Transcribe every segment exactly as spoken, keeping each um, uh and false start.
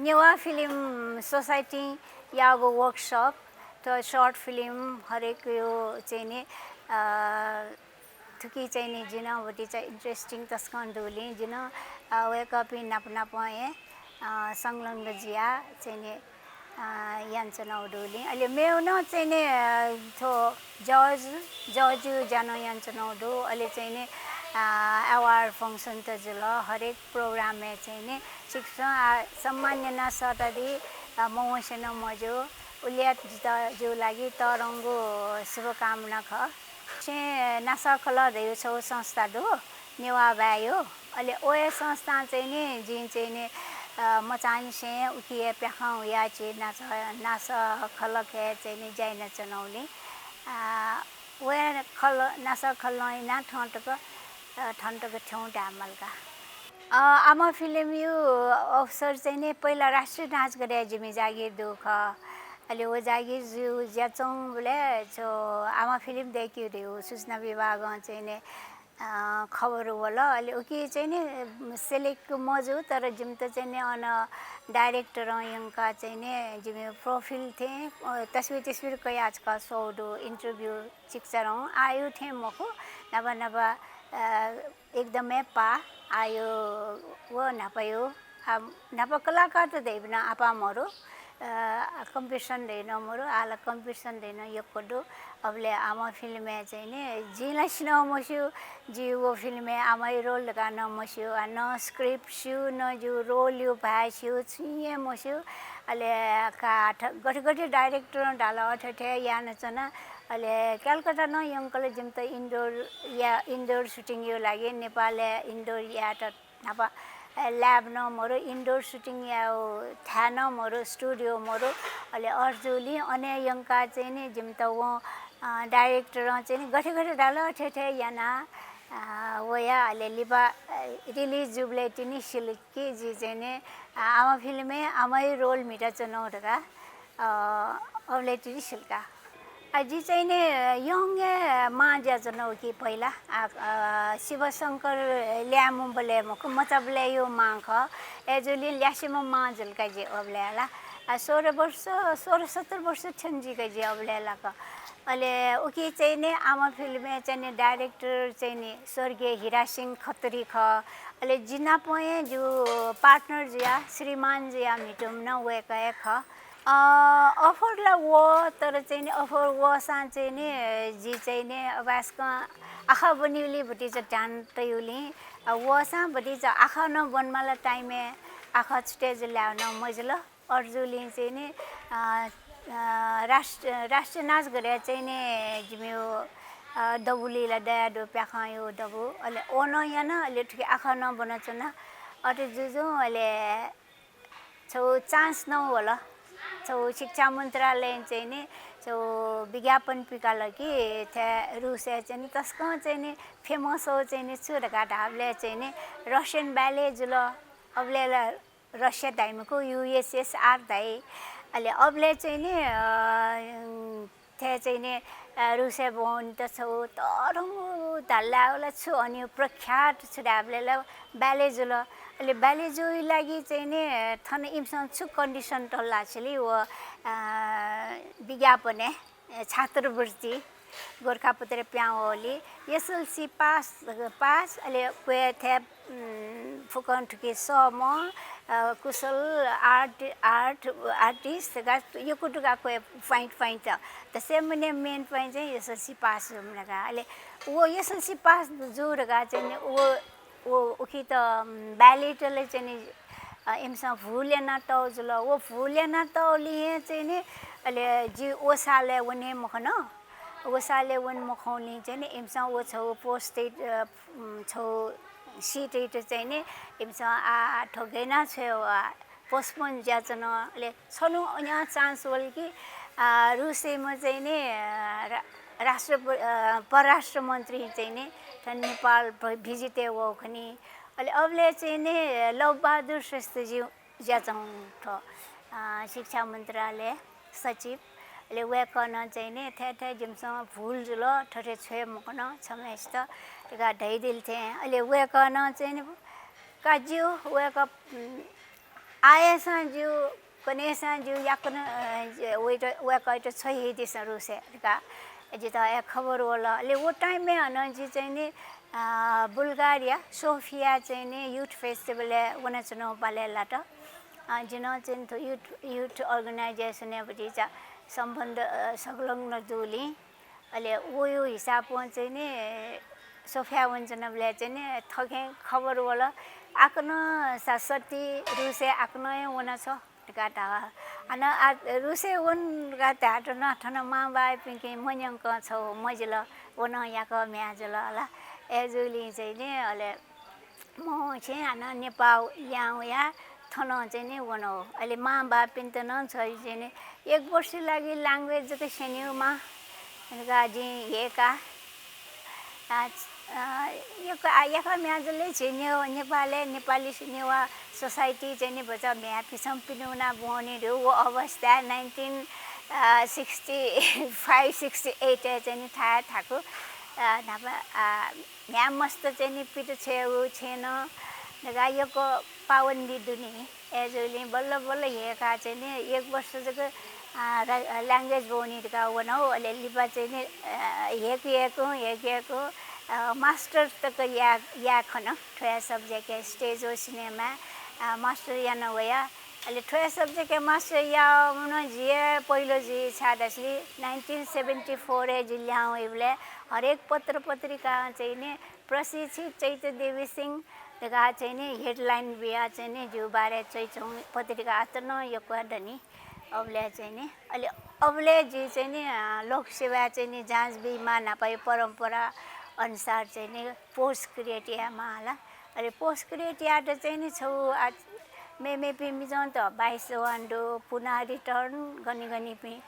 नेवाः फिल्म सोसाइटिं याःगु वर्कसप, थ्व सर्ट फिल्म हरेक यो चाहिँ नि, अ, थुकी चाहिँ नि जिं भतिचा इन्ट्रेस्टिङ तसकं दुलिं जिं, अ, वय्कःपिं नाप नापं हे, अ, संलग्न जुया चाहिँ नि, अ, यानाच्वनागु दुलिं। अले मेगु नं चाहिँ नि, अ, थ्व जज, जजयु ज्या नं यानाच्वनागु दु। अले चाहिँ नि, अ, award function त जुल, हरेक प्रोग्रामय् चाहिँ नि छिकपिन्सं, अ, सम्मान याना सःतादी, अ, मवंसे नं मज्यू। उलिया जितः, जिउ लागि तःधंगु शुभकामना खः। छेँ नासःखलः धयागु छगू संस्था दु, नेवाः भाय्‌यु। अले व हे संस्थां चाहिँ नि जिं चाहिँ नि, अ, मचांनिसें उकी हे प्याखं हुया छि नासः, नासःखलःखय् चाहिँ नि ज्या यानाच्वनागुलिं, अ, व हे खलः, नासःखलः याना थौं तक, अ, थन तक थ्यंगु धायेमाल का। अ, आमा फिल्मयु अवसर चाहिँ नि पहिला राष्ट्रिय नाचघरय् जिमि जागिर दु खः। अले व जागिर जु-, ज्या च्वंबलय् छगू आमा फिल्म दय्केगु धयागु सूचना विभागं चाहिँ नि, अ, खबर वल। अले उकी चाहिँ नि select मजू, तर जिमित चाहिँ नि अन directorं यंकाः चाहिँ नि जिमि profile थें, अ, तस्वीर तस्वीर कयाः छकः स्वःगु दु, interview चिकिचारं आःयु थें मखु, न्हापा न्हापा, अ, एकदमै पाः आःयु व न्हापायु, आ, न्हापा कलाकार त धइबि नं आपाः मरु, अ, competition धइनं मरु, आः ला competition धइनं यक्व दु। अबलय् आमा फिल्मय् चाहिँ नि जिं ला सिनं मस्यू, जि व फिल्मय् आमायु role धकाः नं मस्यू, आ, न script स्यू, न जिउ role यु भाय् स्यू, छुं हे मस्यू। अले का थ-, गथे गथे directorं धाल अथे अथे यानाच्वना। अले कलकत्ता नं यंकल जिमित indoor या, indoor shooting यु लागि नेपालय् indoor यायेत न्हापा, अ, lab नं मरु, indoor shooting यायु थाय् नं मरु, studio मरु। अले अय्‌जूगुलिं अन यंकाः चाहिँ नि जिमित वं, अ, directorं चाहिँ नि गथे गथे धाल अथे अथे याना, अ, वया। अले लिपा, अ, release जूबलय् तिनि सिल कि जि चाहिँ नि, अ, आमा फिल्मय् आमायु role म्हिताच्वनागु धकाः, अ, अबलय् तिनि सिल का। अ, जि चाहिँ नि young हे मां जुयाच्वनागु कि पहिला, अ, अ, शिवशंकर ल्याय्म्हबलय् मखु, मचाबलय्‌यु मां खः। अय्‌जूगुलिं ल्यासेम्ह मां जुल का जि अबलय् ला। अ, सोह्र वर्ष, सोह्र सत्र वर्ष थ्यन जुइ का जि अबलय् ला का। अले उकी चाहिँ नि आमा फिल्मय् चाहिँ नि director चाहिँ नि स्वर्गीय हिरासिंह खत्री खः। अले जि नाप हे जि partner जुया, श्रीमान जुया म्हितुम्ह नं वय्‌कः हे खः। अ, offer ला वः, तर चाहिँ नि offer वःसां चाहिँ नि जि चाहिँ नि अबय्‌सकं आखः ब्वनीगुलिं भतिचा ध्यान तयूगुलिं, अ, वःसां भतिचा आखः नं ब्वनेमाल time-य् आखः छुटे जुल नं मजुल। अय्‌जूगुलिं चाहिँ नि, अ, अ, राष्ट्र-, राष्ट्रिय नाचघरय् चाहिँ नि जिमियु, अ, दबुलिइ ला दयादु प्याखंयु दबु। अले व नं याना, अले थुकी आखः नं ब्वनाच्वना। अथे जुजुं अले छगू chance नं वल। छगू शिक्षा मन्त्रालयं चाहिँ नि छगू विज्ञापन पिकाल कि थ्व रुसय् चाहिँ नि तसकं चाहिँ नि famous चाहिँ नि छु धकाः धाःबलय् चाहिँ नि Russian ballet जुल। अबलय् ला रसिया धाइ मखु, USSR धाइ। अले अबलय् चाहिँ नि, अ, थ्व चाहिँ नि, अ, रुसय् ब्वंत छगू तःधंगु धाल ला छु अनि प्रख्यात छु धाःबलय् ला ballet जुल। अले ballet जुइ लागि चाहिँ नि थन इमिसं छु condition तल ला छिली व, अ, विज्ञापनय् छात्रवृत्ति गोरखापत्रय् पिहां वःगुलिं SLC pass, pass, अले क्वय् थ्व, उम्, फुक्कं थुकी सःम्ह, अ, कुशल art, art, artist धकाः यक्व दुका क्वय् point point। त से मने main point चाहिँ SLC pass जुम्ह धकाः। अले व SLC pass जू धकाः चाहिँ नि व व उकित, उम्, ballet-लय् चाहिँ नि, अ, इमिसं भूल याना तःगु जुल। व भूल याना तःगुलिं हे चाहिँ नि, अले जि व सालय् वने मखन। व सालय् वने मखंगुलिं चाहिँ नि इमिसं व छगू post-य्, अ, उम्, छगू seat-य् चाहिँ नि इमिसं आ, आ, थ्व गय् याना छ्वये व आ, postpone जुयाच्वन। अले छन्हु अन्य chance वल कि, अ, रुसय्म्ह चाहिँ नि, अ, रा-, राष्ट्र प-, अ, परराष्ट्र मन्त्री चाहिँ नि थन नेपाल भ-, visit-य् वःखनि। अले अबलय् चाहिँ नि लवबहादुर श्रेष्ठज्यू जुयाच्वंगु थ्व, अ, शिक्षा मन्त्रालय सचिव। अले वय्कलं चाहिँ नि थथे थथे जिमिसं भूल जुल, थथे छ्वये मखन, क्षमा यात धकाः धयादिल थें। अले वय्कलं चाहिँ नि का ज्यू, वय्कः, उम्, आःसां ज्यू, कन्हय्‌सां ज्यू, याकनं, अ, वयात, वय्‌कःयात छ्वयादिसँ रुसय् धकाः जितः हे खबर वल। अले व time-य् हानं जि चाहिँ नि, अ, बुल्गारिया सोफिया चाहिँ नि youth festival-य् वनाच्वनागु पालय् लात। अ, जिं नं चाहिँ नि थ्व youth, youth organisation-या भतिचा सम्बन्ध, अ, संलग्न जूलिं अले वया हिसाबं चाहिँ नि सोफिया वनाच्वनाबलय् चाहिँ नि थःके खबर वल, आकनं सा सती रुसय् आकनं हे वनाछ्व धकाः धाः। हानं आ, रुसय् वने धकाः धायेत नं थन मांबौपिन्के मन्यंकं छगू मजिल, व नं याकः म्ह्याय् जुल हला। अय्‌जूगुलिं चाहिँ नि अले मछिं हानं नेपाः लिहां वयाः थनं चाहिँ नि वनागु। अले मांबौपिन्त नं छगू चाहिँ नि एक वर्ष लागि language जक स्यनेगु माः धकाः जिं ह्यय्‌का। आ, आ, यक्व, आ, याकः म्ह्याय् जुल, झी ने-, नेपालय् नेपाली नेवाः society चाहिँ नि भचा म्ह्याय्‌पिसं पिने वनाः ब्वने दु। व अवस्थाय् nineteen, आ, sixty five sixty eight-य् चाहिँ नि थाय् थाकु, आ, न्हापा, आ, म्ह्याय्‌मस्त चाहिँ नि पित छ्वयेगु छेँ नं धकाः यक्व पाबन्दी दु नि। अय्‌जूगुलिं बल्ल बल्ल ह्यय्‌काः चाहिँ नि एक वर्ष जक, आ, रा-, language ब्वने धकाः वनागु। अले लिपा चाहिँ नि, अ, ह्यय्‌कु ह्यय्‌कु, ह्यय्‌कु ह्यय्‌कु, अ, master तक या-, याये खन। थ्वया subject-य् stage व सिनेमाय्, अ, master याना वया। अले थ्वया subject-य् master याःम्ह जि हे पहिलो जुइ, छाय्‌धाःसा nineteen seventy four-य् जि लिहां वइबलय् हरेक पत्र पत्रिकां चाहिँ नि प्रशिक्षित चैत्यदेवी सिंह धकाः चाहिँ नि headline बियाः चाहिँ नि जिगु बारे च्वइच्वंगु पत्रिकात नं यक्व दनि। अबलय् चाहिँ नि, अले अबलय् जि चाहिँ नि, अ, लोकसेवाय् चाहिँ नि जाँच बीमाः, न्हापाया परम्परा अनुसार चाहिँ नि post create यायेमाः हला। अले post create यायेत चाहिँ नि छगू, आ, मेमेपिं मिजंत बाइस जवान दु, पुनः return गनिगनिपिं।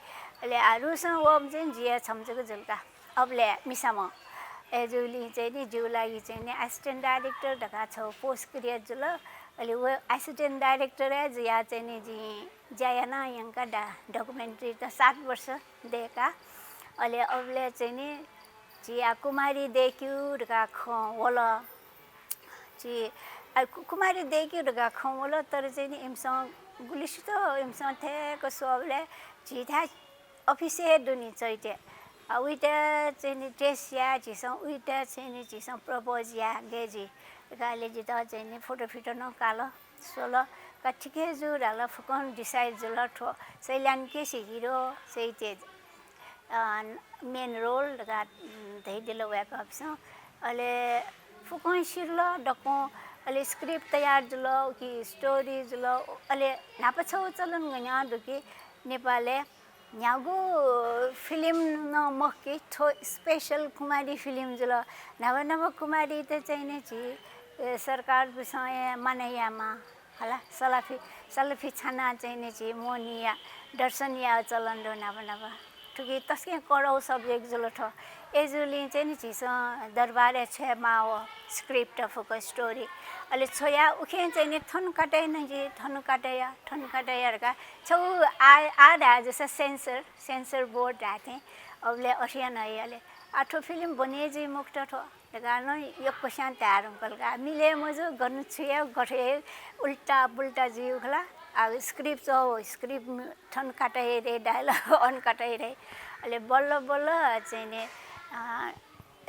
अले आ, रुसं वःम्ह चाहिँ नि जि हे छम्ह जक जुल का। अबलय् मिसाम्ह। अय्‌जूगुलिं चाहिँ नि जिगु लागि चाहिँ नि assistant director धकाः छगू post create जुल। अले व assistant director हे जुयाः चाहिँ नि जिं ज्या याना यंका दा-, documentary त सात वर्ष दय्‌का। अले अबलय् चाहिँ नि झी आ कुमारी दय्‌केगु धकाः खँ वल। झी आ कु-, कुमारी दय्‌केगु धकाः खँ वल, तर चाहिँ नि इमिसं गुलिसित इमिसं थय्‌क स्वःबलय् झीथाय् office हे दु नि चैत्य। आ, उइत चाहिँ नि test याये झीसं, उइत चाहिँ नि झीसं propose याये गय् जुइ धकाः अले जितः चाहिँ नि photo फिटो नं काल, स्वल। का ठीक हे जू धाल, फुक्कं decide जुल। थ्व सैलान केसी hero चैत्य, अ, main role धकाः, उम्, धयादिल वय्‌कःपिसं। अले फुक्कं सिधल दक्वं, अले script तयार जुल, उकी story जुल, अले न्हापा छगू चलन गज्याःगु दु कि नेपालय् न्ह्यागु film नं मखु कि, थ्व special कुमारी film जुल। न्हापा न्हापा कुमारीत चाहिँ नि झी, ए, सरकारपिसं हे मानय् यायेमाः हला। सलाफी, सलाफी छानाः चाहिँ नि झी मोहनी या, दर्शन यायेगु चलन दु न्हापा न्हापा। थुकी तसकं कडा subject जुल थ्व। अय्‌जूगुलिं चाहिँ नि झीसं दरबारय् छ्वयेमाः व script फुक्क story। अले छ्वयाः उखें चाहिँ नि थन काटे नं जि, थन काटे या, थन काटे या धकाः छगू आ, आ धाये जूसा censor, censor board धाये थें। अबलय् अथे याना हया अले। आ थ्व film बने जुइ मखुत थ्व धकाः नं यक्वस्यां धाये धुंकल का। मिले मजू, गन छु याये, गथे याये, उल्टा पुल्टा जुइ खला। आ script च्वः, script थन काटे रे, dialogue अन काटे रे। अले बल्ल बल्ल चाहिँ नि, अ,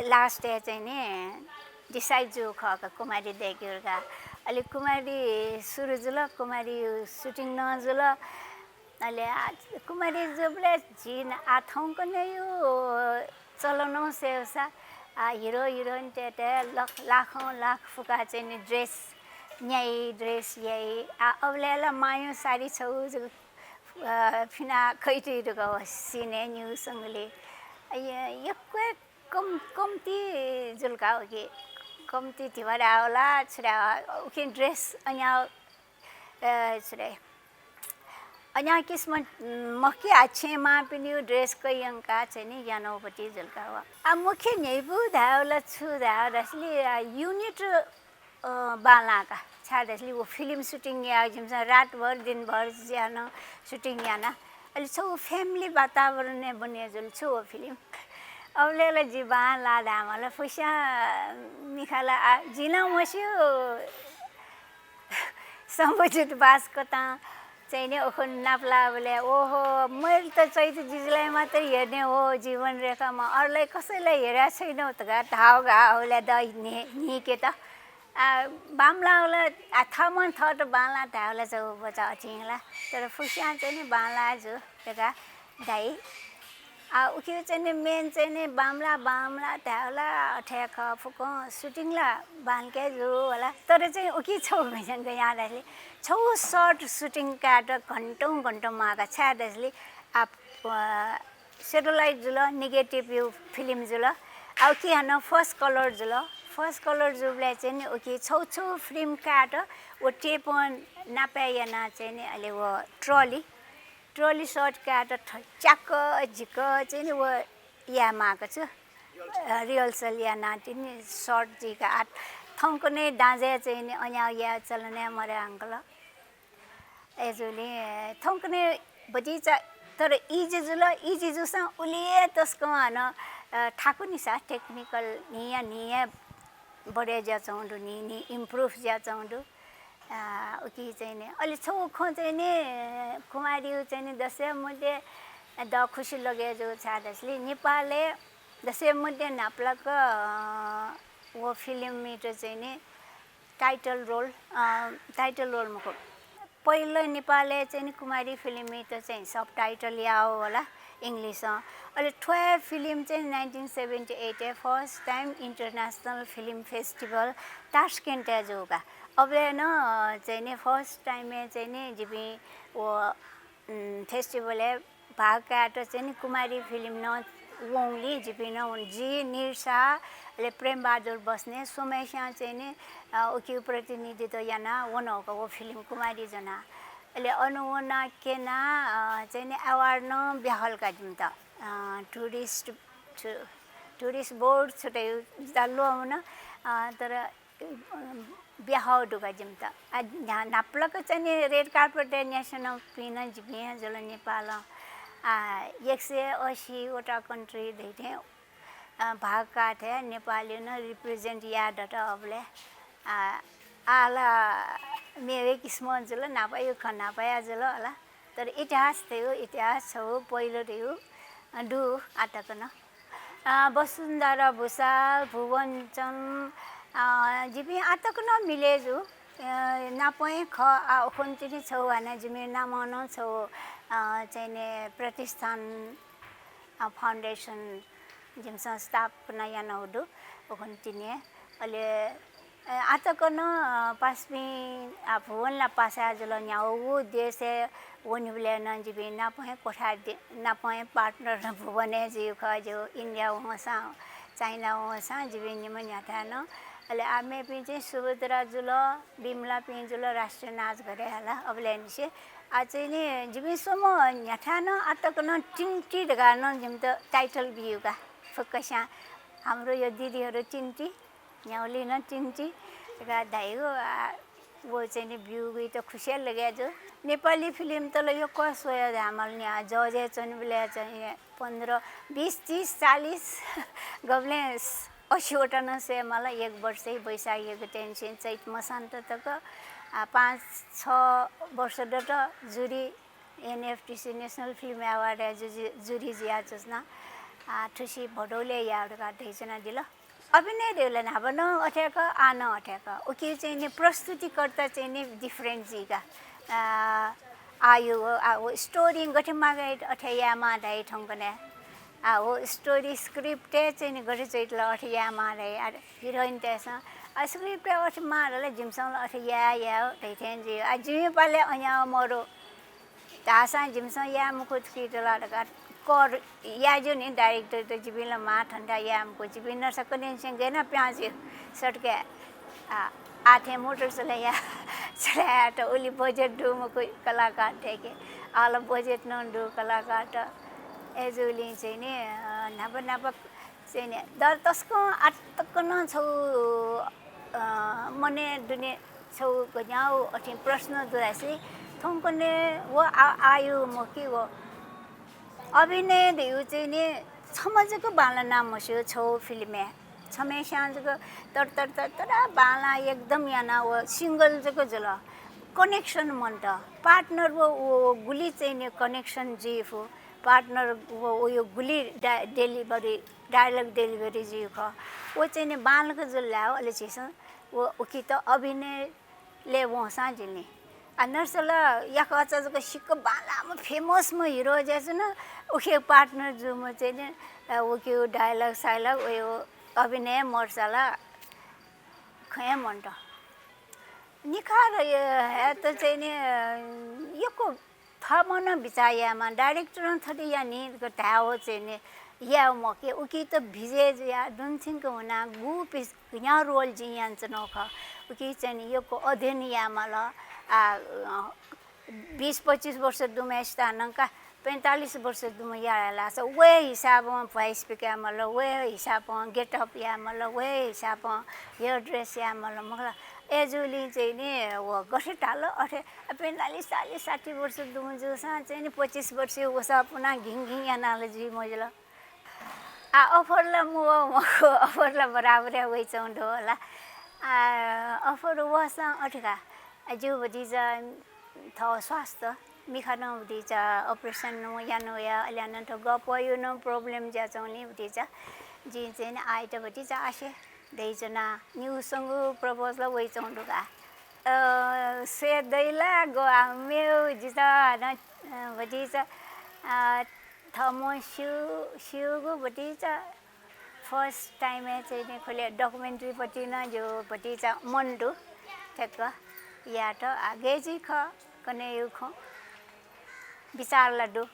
last-य् चाहिँ नि decide जू खः का कुमारी दय्‌केगु का। अले कुमारी सुरु जुल, कुमारी shooting नं जुल। अले आ, कुमारी जूबलय् झी न-, आ थौंकन्हय्‌या चलन सेवसा, आ hero heroine तय्‌तय् लख, लाखौं लाख फुकाः चाहिँ नि dress न्याइ, dress याइ। आ अबलय् ला मांया साडी छगू जक, अ, फिना खइति धकाः scene-य् निगू संगलय्। अ, य-, यक्व कम, कम्ती जुल का उकी। कम्ती धिबा धायेगु ला छु धायेगु, उकिं dress अन्याः, अ, छु धाये, अन्याः किसिम मखु कि, आ छेँ मांपिनिगु dress कयाः यंकाः चाहिँ नि यानागु पति जुल का व। आ मुख्य न्ह्यइपु धायेगु ला छु धायेगु धाःसालि, आ, unit अ, बांलाः का। छाय्‌धाःसालि व film shooting याः, जिमिसं रातभर दिनभर ज्या नं shooting याना। अले छगू family वातावरण हे बने जुल छु व film। अबलय् ला जि बांलाः धायेमाल, फुस्यां मिखा ला आ, जिं नं मस्यू, सम्भुजित बास्कोटां चाहिँ नि उखुन्हु नापलाःबलय्, ओहो, मैले त चैती जिजुलाई मात्रै हेर्ने हो जीवन रेखामा, अरूलाई कसैलाई हेरेको छैन धकाः धाःगु आः उलि द नि-, निकेत। आ, बांमलाःबलय्, आ, थःम्हं थःत बांलाः धायेबलय् चाहिँ व बचा अथें ला। तर फुक्कसियां चाहिँ नि बांलाः जू धकाः धाइ। आ, उकी चाहिँ नि main चाहिँ नि बांमलाः, बांमलाः धायेबलय् अथे खः, फुक्कं shooting ला बांलाक जू होला। तर चाहिँ उकी छगू गज्याःगु याना धाःसा, छगू shot shooting कायेत घन्टौं घन्टौं म्वाःका, छाय् धाःसा, आ, अ, satellite जुल, negative view film जुल, आ, उकी हानं first color जुल। First color जूबलय् चाहिँ नि उकी छगू छगू film कायेत व tape नापय् यानाः चाहिँ नि अले व trolley, trolley shot कायेत थ-, च्याक्क झिक्क चाहिँ नि व यायेमाःगु छु। अ, rehearsal यानाः तिनि shot जुइकाः आः थौंकन्हय् दाँजय् चाहिँ नि अज्याःगु याये चलनय् मरु uncle। अय्‌जूगुलिं थौंकन्हय् भतिचा, तर easy जुल, easy जूसां उलि हे तसकं हानं, अ, थाकु नि सा technical न्हिया न्हिया बढे जुयाच्वंगु दु, न्हि न्हि improve जुयाच्वंगु दु। अ, उकी चाहिँ नि, अले छगू खँ चाहिँ नि, कुमारीया चाहिँ नि दसय् मध्ये द खुसी लगे जू छाय् धाःसा नेपालय् दसय् मध्ये न्हापालाक, अ, व film-यात चाहिँ नि title role, अ, title role मखु, पहिलो नेपालय् चाहिँ नि कुमारी film-यात चाहिँ subtitle याः होला English-ं। अले थ्व हे film चाहिँ nineteen seventy eight-य् first time International Film Festival तास्केन्टय् जूगु का। अबलय् नं, अ, चाहिँ नि first time-य् चाहिँ नि जिपिं व, उम्, festival-य् भाग कायेत चाहिँ नि कुमारी film नं वंगुलिं जिपिं नं वन। जि, निरसा, अले प्रेमबहादुर बस्नेत स्वम्हस्यां चाहिँ नि, अ, उकिया प्रतिनिधित्व यानाः वनागु का व film कुमारी ज्वनाः। अले अन वनाः क्यनाः, अ, चाहिँ नि award नं बियाहल का जिमित। अ, tourist छु-, tourist board छु धइगु जितः ल्वःमन, अ, तर बियाहल दु का जिमित। आ, न्हा-, न्हापालाक चाहिँ नि red carpet-य् न्यासेंपिं नं जिपिं हे जुल नेपालं। आ, एक सय असी वटा country धइथें, अ, भाग काःथें नेपालय् नं represent याये दत अबलय्। आ, आः ला मेगु किसिमं जुल, न्हापाया खँ न्हापाया जुल होला। तर इतिहास धइगु, इतिहास छगू पहिलो धइगु, अ, दु आःतक नं। अ, वसुन्धरा भुसाल, भुवनचन, अ, जिपिं आःतक नं मिले जू। अ, नापं हे खः, आ, उखुन्हु तिनि छगू हानं जिमि नामं नं छगू, अ, चाहिँ नि प्रतिष्ठान, अ, foundation जिमिसं स्थापना यानागु दु उखुन्हु तिनि। अले, अ, आःतक नं, अ, पासापिं, आ, भुवन ला पासा जुल न्ह्यागु देशय् वनीबलय् नं जिपिं नापं हे कोठा दे-, नापं हे partner नं भुवनय् जुइगु खः। जि India वंसां, China वंसां जिपिं निम्ह न्ह्याथाय् नं। अले आ मेपिं चाहिँ सुभद्रा जुल, विमलापिं जुल, राष्ट्रिय नाचघरय् हला, अबलय् निसें। आ चाहिँ नि जिपिं स्वम्ह न्ह्याथाय् नं आःतक नं टिन्टी धकाः नं जिमित title बिइगु का। फुक्कस्यां हाम्रो यो दिदीहरू टिन्टी, न्ह्यागुलिं नं टिन्टी धकाः धाइगु, आ, व चाहिँ नि बिइगुइत खुसी हे लगे जू। नेपाली film त ला यक्व स्वया धायेमाल नि, आ, judge-य् च्वनीबलय् चाहिँ पन्ध्र, बिस, तीस, चालिस, गबलें असी वटा नं स्वयेमाल। एक वर्षय् वैशाख एक गतेनिसें चैत मसान्त तक, आ, पाँच छ वर्ष दत jury, NFDC National Film Award-य् जु-, जु-, jury जुयाच्वना। आ, थुसी भदौलय् याये धकाः धयाच्वनादिल। अभिनय धइगु ला न्हापा नं अथे खः, आः नं अथे खः। उकी चाहिँ नि प्रस्तुतिकर्ता चाहिँ नि different जुइ का। आ, आः यो, आ, व story गथे मागे अथे यायेमाः धाइ थौंकन्हय्। आ, व story script-य् चाहिँ नि गथे च्वइतल अथे यायेमाः धाइ। आ, heroine-तय्‌सं, आ, script-य् अथे माः धाल, जिमिसं ला अथे याये, याये धइथें जुइ। आ, जिमि पालय् अज्याःगु मरु धाःसां जिमिसं याये मखु थुकित ला धकाः कर याये ज्यू नि director-त, जिपिं ला माः थन्थाय् याये मखु, जिपिं नं सकलेंनिसें गय् यानाः पिहां जुइ सडकय्। आ, आः थें motor चले या, चले यायेत उलि budget दु मखु कलाकारतय्‌के। आः ला budget नं दु कलाकारत। अय्‌जूगुलिं चाहिँ नि, अ, न्हापा न्हापा चाहिँ नि दर तसकं आःतक नं छगू, अ, मनय् दुने छगू गज्याःगु अथें प्रश्न दु धाःसा थौंकन्हय् व आ-, आः यो मखु कि व अभिनय धइगु चाहिँ नि छम्ह जक बांलाना मस्यू छगू film-य्। छम्हेस्यां जक तर तर तर तर बांलाः एकदम यानाः व single जक जुल। Connection month. पार्टनर व, व गुलि चाहिँ नि कनेक्सन जुइ फु, पार्टनर व, व यो गुलि डा-, डेलिभरी, डायलग डेलिभरी जुइ खः, व चाहिँ नि बांलाक जुल धायेवं अले झीसं व उकित अभिनयलय् वंसां जुल नि। आ, नर्सला याकःचा जक सिक्क बांलाःम्ह फेमसम्ह हिरो जुयाच्वन, उखे पार्टनर जूम्ह चाहिँ नि, अ, उकियो डायलग सायलग, उयो अभिनय मरुसा ला खँ हे मन्त। निखार हयेत चाहिँ नि, अ, यक्व थःम्हं नं बिचाः यायेमाः, डाइरेक्टरं थथे या नि धकाः धायेवं चाहिँ नि याये मखु। उकित भिजय् जुयाः दुने छिंक हुनाः गु पिस-, गज्याःगु रोल जिं यानाच्वनागु खः, उकिं चाहिँ नि यक्व अध्ययन यायेमाल। आ, अ, बिस पच्चिस वर्ष दुम्हय्सित हानं का पैंतालिस वर्ष दुम्ह याये लाःसा व हे हिसाबं भ्वाइस पिकायेमाल, व हे हिसाबं गेटअप यायेमाल, व हे हिसाबं हेयर ड्रेस यायेमाल, मखु ला। अय्जूगुलिं चाहिँ नि व गथे धाल, अथे पैंतालिस, चालिस, साठी वर्ष दुम्ह जूसां चाहिँ नि पच्चिस वर्ष वसः पुनाः घिं घिं यानाः ला जुइ मजिल। आ, अफर ला मवः मखु, अफर ला बराबर हे वइच्वंगु दु होला। आ, अफर वःसां अथे का, आ, जिगु भतिचा थः स्वास्थ्य, मिखा नं भतिचा अपरेसन याना वया, अले हानं थ्व गःपःया नं problem जुयाच्वंगुलिं भतिचा जिं चाहिँ नि आःयात भतिचा आसे दयाच्वना। निगू स्वंगू प्रपोज ला वइच्वंगु दु का। अ, स्वये दइ ला ग, आ, मेगु जितः हानं, अ, भतिचा, अ, थःम्हं स्यू-, स्यूगु भतिचा first time-य् चाहिँ नि खुले documentary पट्टि नं जिगु भतिचा मन दु, ठ्याक्क यायेत आग्रह जुइ खः, कन्हय्‌या खँ बिचाः ला दु।